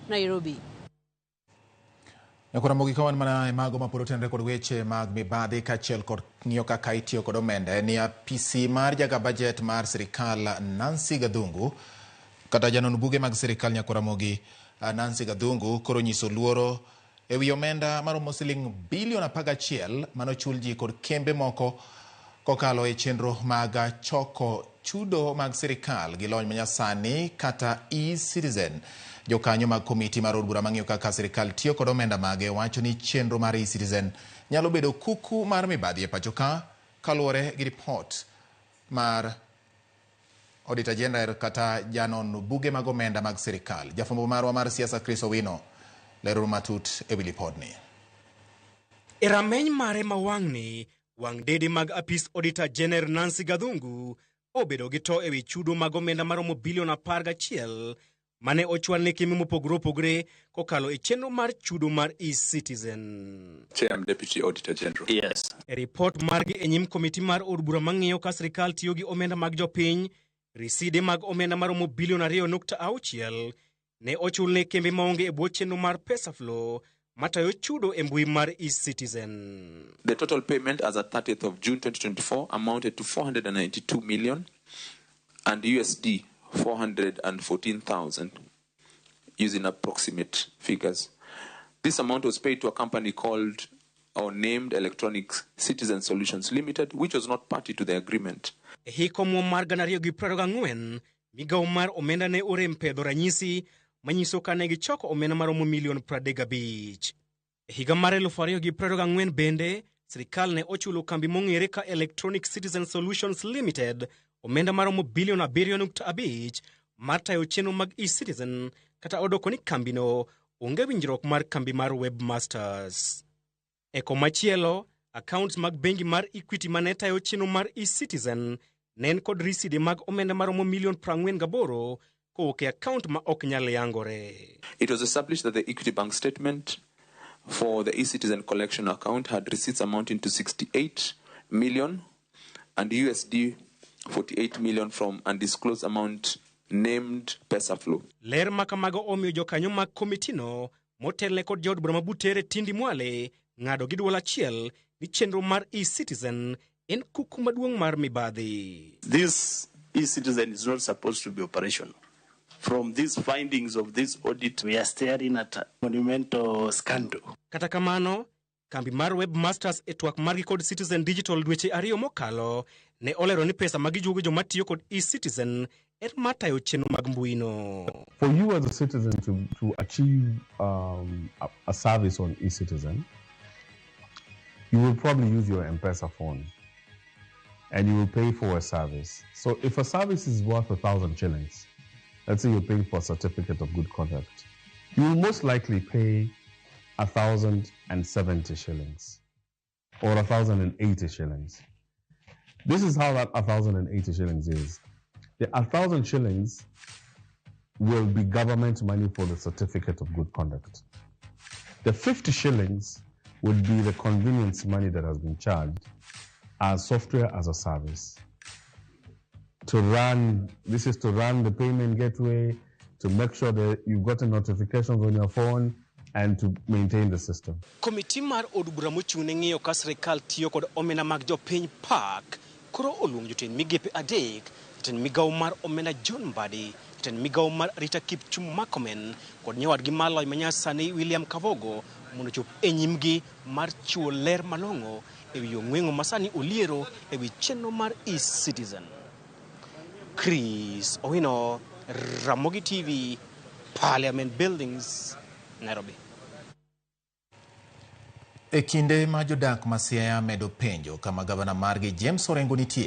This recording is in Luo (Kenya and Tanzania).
Nairobi. Nyakora Ramogi ka wan mana e mago mapod otenore kod weche mag mibadhi kaachiel kod ng'iyo kaka itiyo kod omenda en ni apisi mar jaga bajet mar sirikal Nancy Gathungu kata janon buge mag sirikal Nyakora Ramogi Nancy Gathungu koro nyiso luoro e wi omenda maromo siling bilion 11 manochul ji kod kembe moko kokalo e chenro mag choko chudo mag sirikal gi lony manyasani kata e-Citizen. Jokanyo mag komiti mar od bura mang'iyo kaka sirikal tiyo kod omenda mage wacho ni chenro mar e-Citizen nyalo bedo kuku mar mibadhi e pacho ka kaluwore gi ripot mar Auditor General kata janon buge mag omenda mag sirikal. Jafwambo marwa mar siasa Chris Owino lero matut e wi lipodni. E rameny mare ma wang'ni, wang' dede mag apis Auditor General Nancy Gathungu obedo gi to ewi chudo mag omenda maromo bilion 11 mane ochwal ne kembe mopogore opogore kokalo e chenro mar chudo mar e-Citizen. Chair, I'm Deputy Auditor General. Yes. E ripot margi e nyim komiti mar od bura mang'iyo ka sirikal tiyo gi omenda mag jopiny, riside mag omenda maromo bilion 2.6 ne ochul ne kembe maonge e bwo chenro mar PesaFlow matayo chudo e mbui mar e-Citizen. The total payment as at 30th of June 2024 amounted to 492 million and USD 414,000 using approximate figures. This amount was paid to a company called or named Electronic Citizen Solutions Limited, which was not party to the agreement. E hik omuom mar 2024, migawo mar omenda ne orem pedho ranyisi manyiso ka ne gichoko omenda maromo milion 35. E higa mar 2024 bende, sirikal ne ochulo kambi mong'ere ka Electronic Citizen Solutions Limited omenda maromo bilion 7.5 mar tayo chenro mag e-Citizen kata odoko ni kambino onge winjruok mar kambi mar Webmasters. E komachielo, accounts mag bengi mar Equity mane tayo chenro mar e-Citizen ne en kod riside mag omenda maromo milion 48 kowuok e account ma ok nyal yangore. It was established that the Equity Bank statement for the e-Citizen collection account had receipts amounting to 68 million and USD 48 million from undisclosed amount named PesaFlow. Ler ma kamago omiyo jokanyo mag komitino motelne kod jaod bura ma Butere Tindi Mwale ng'ado gi duol achiel ni chenro mar e-Citizen en kuku maduong' mar mibadhi. This e-Citizen is not supposed to be operational. From these findings of this audit, we are staring at a monumental scandal. Kata kamano, kambi mar Webmasters e twak margi kod Citizen Digital dweche 2 mokalo ne olero ni pesa ma gijuogo joma tiyo kod e-Citizen en mar tayo chenro mag mbuino. For you as a citizen to achieve a service on e-Citizen, you will probably use your M-Pesa phone and you will pay for a service. So if a service is worth 1,000 shillings, let's say you're paying for a certificate of good conduct, you will most likely pay 1,070 shillings or 1,080 shillings. This is how that 1,080 shillings is. The 1,000 shillings will be government money for the certificate of good conduct. The 50 shillings would be the convenience money that has been charged as software as a service. To run, this is to run the payment gateway, to make sure that you've gotten notifications on your phone, and to maintain the system. Komiti mar od bura mochung' ne ng'iyo ka sirikal tiyo kod omenda mag jopiny PAC koro oluongo jotend migepe 3, jatend migawo mar omenda John Mbadi, jatend migawo mar arita Kipchumba Murkomen kod nyawadgi mar lony manyasani William Kavogo mondo ochop e nyimgi mar chiwo ler malong'o ewi ong'weng'o masani oliero ewi chenro mar e-Citizen. Chris Owino, Ramogi TV, Parliament Buildings, Nairobi. E kinde ma jodak ma Siaya medo penjo kama gavana margi James Orengo nitie.